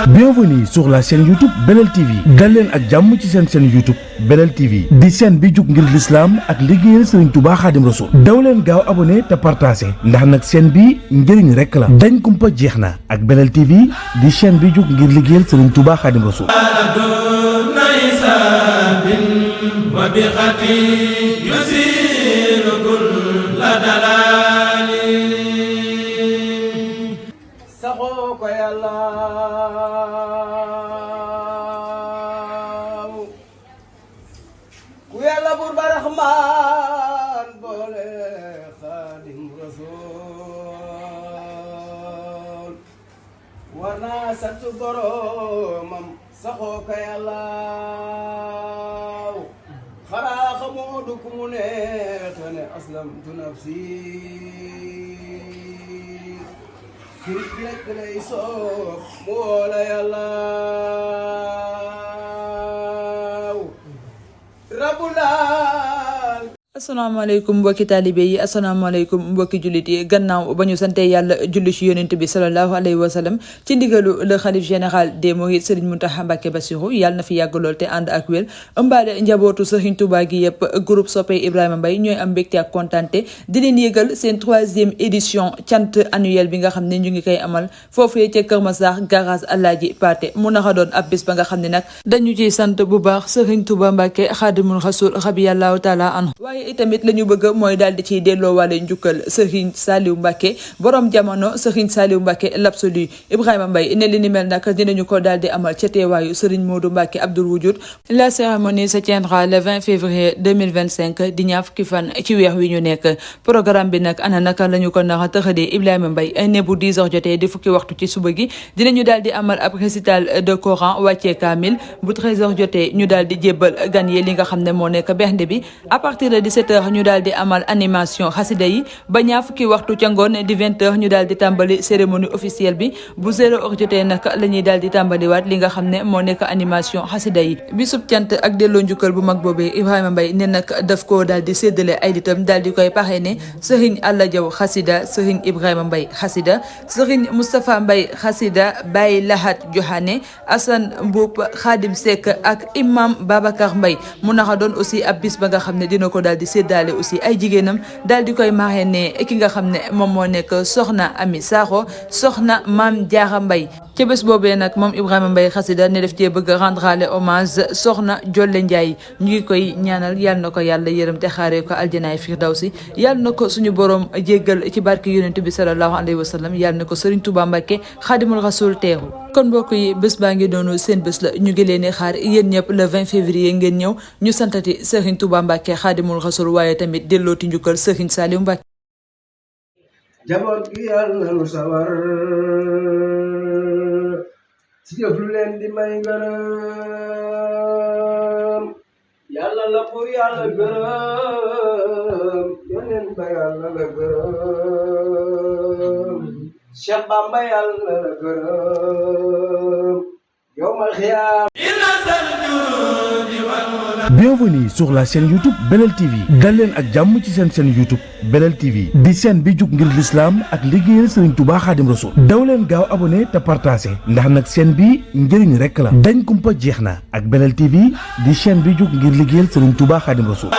Bienvenue sur la chaîne YouTube Belel TV dal leen ak jàmm ci seen chaîne YouTube Belel TV di chaîne bi jug ngir l'islam ak liggéeyal Serigne Touba Khadim Rassoul daw leen gaaw abonné te partagé ndax nag chaîne bi njëriñ rek la dañ kumpa jeex na ak Belel TV di chaîne bi jug ngir liggéeyal Serigne Touba Khadim Rassoul saxoo ko yàlla ku yàlla buur ba raxmaan boole Xaadim Rasuul war naa sant boromam saxoo ko yàlla xanaa xamoo du ku mu neex ne aslamtu nafsi kirib lekk lay soof mu woola yàlla rabulaal. asalaamaaleykum mbokki taalibe yi asalaamaaleykum mbokki jullit yi gannaaw ba ñu sante yàlla julli ci yonent bi sallallahu alayhi wa sallam ci ndigalu le xalif général des mourides Serigne Mountakha Mbacké Bassirou yàlla na fi yàgg lool te ànd ak wér ëmbaale njabootu Serigne Touba gi yëpp groupe soppey Ibrahima Mbaye ñooy am mbégte ak kontaante di leen yëgal seen 3e édition cant annuel bi nga xam ne ñu ngi koy amal foofee ca Kër Massar garage Alaaji Paate mu naxa doon ab bis ba nga xam ne nag dañu ciy sant bu baax Serigne Touba Mbacké Khadimul Rasul rabiyallahu taala anhu itamit la ñu bëgg mooy daal di ciy delloo wàlle njukkal Serigne Saliou Mbacké borom jamono Serigne Saliou Mbacké l'absolu Ibrahima Mbaye ne li ni mel nag dinañu ko daal di amal ca teewaayu Serigne Modou Mbacké Abdoul Wujud. La cérémonie se tiendra le 20 février 2025 di ñaar fukki fan ci weer wi ñu nekk. Programme bi nag ana naka la ñu ko nar a tëxadee Ibrahima Mbaye ne bu 10 heures jotee di fukki waxtu ci suba gi dinañu daal di amal ab récital de Coran wàccee kaamil bu 13 heures jotee ñu daal di jébbal gan yi li nga xam ne moo nekk bernde bi à partir de 17h ñu daal di amal animation xasida yi ba ñaar fukki waxtu ca ngoon di 20h ñu daal di tàmbali cérémonie officielle bi bu 0h jotee nag la ñuy daal di tàmbaliwaat li nga xam ne moo nekk animation xasida yi. bisub cant ak delloo njukkal bu mag boobee Ibrahima Mbaye ne nag daf koo daal di séddale ay ditam daal di koy parrainé Serigne Alla Diaw xasida Serigne Ibrahima Mbaye xasida Serigne Moustapha Mbaye xasida Baye Lahat Joxane Assane Mboup Khadim Seck ak imam Babacar Mbaye mu naxa doon aussi ab bis ba nga xam ne dina ko daal di séddale aussi ay jigéenam daal di koy marraine ki nga xam ne moom moo nekk soxna Ami Sakho soxna Maam Diarra Mbaye ca bés boobee nag moom Ibrahima Mbaye xasida ne def cee bëgg rendrale hommage soxna Jolle Ndiaye ñu ngi koy ñaanal yal na ko yàlla yërëm te xaaree ko aljanaay firdawsi yal na ko suñu borom jéggal ci barke yonent bi sallallahu alayhi wa sallam yal na ko Serigne Touba Mbacké Khadimul Rasoul teeru kon mbokk yi bés baa ngi doonu seen bés la ñu ngi leen di xaar yéen ñëpp le 20 février ngeen ñëw ñu santati Serigne Touba Mbacké Khadimul Rasoul waaye tamit dellooti njukkal Serigne Saliou Mbacké jaboot gi yàlla nu sawar ci jëf lu leen di may ngërëm yàlla la pour yàlla gërëm yoneen ba yàlla la gërëm Cheikh Bamba yàlla la gërëm yawmal xiyaam. Bienvenue sur la chaîne YouTube Belel TV dal leen ak jàmm ci seen chaîne YouTube Belel TV di chaîne bi jug ngir l'islam ak liggéeyal Serigne Touba Khadim Rassoul daw leen gaaw abonné te partagé ndax nag chaîne bi njëriñ rek la dañ kumpa jeex na ak Belel TV di chaîne bi jug ngir liggéeyal Serigne Touba Khadim Rassoul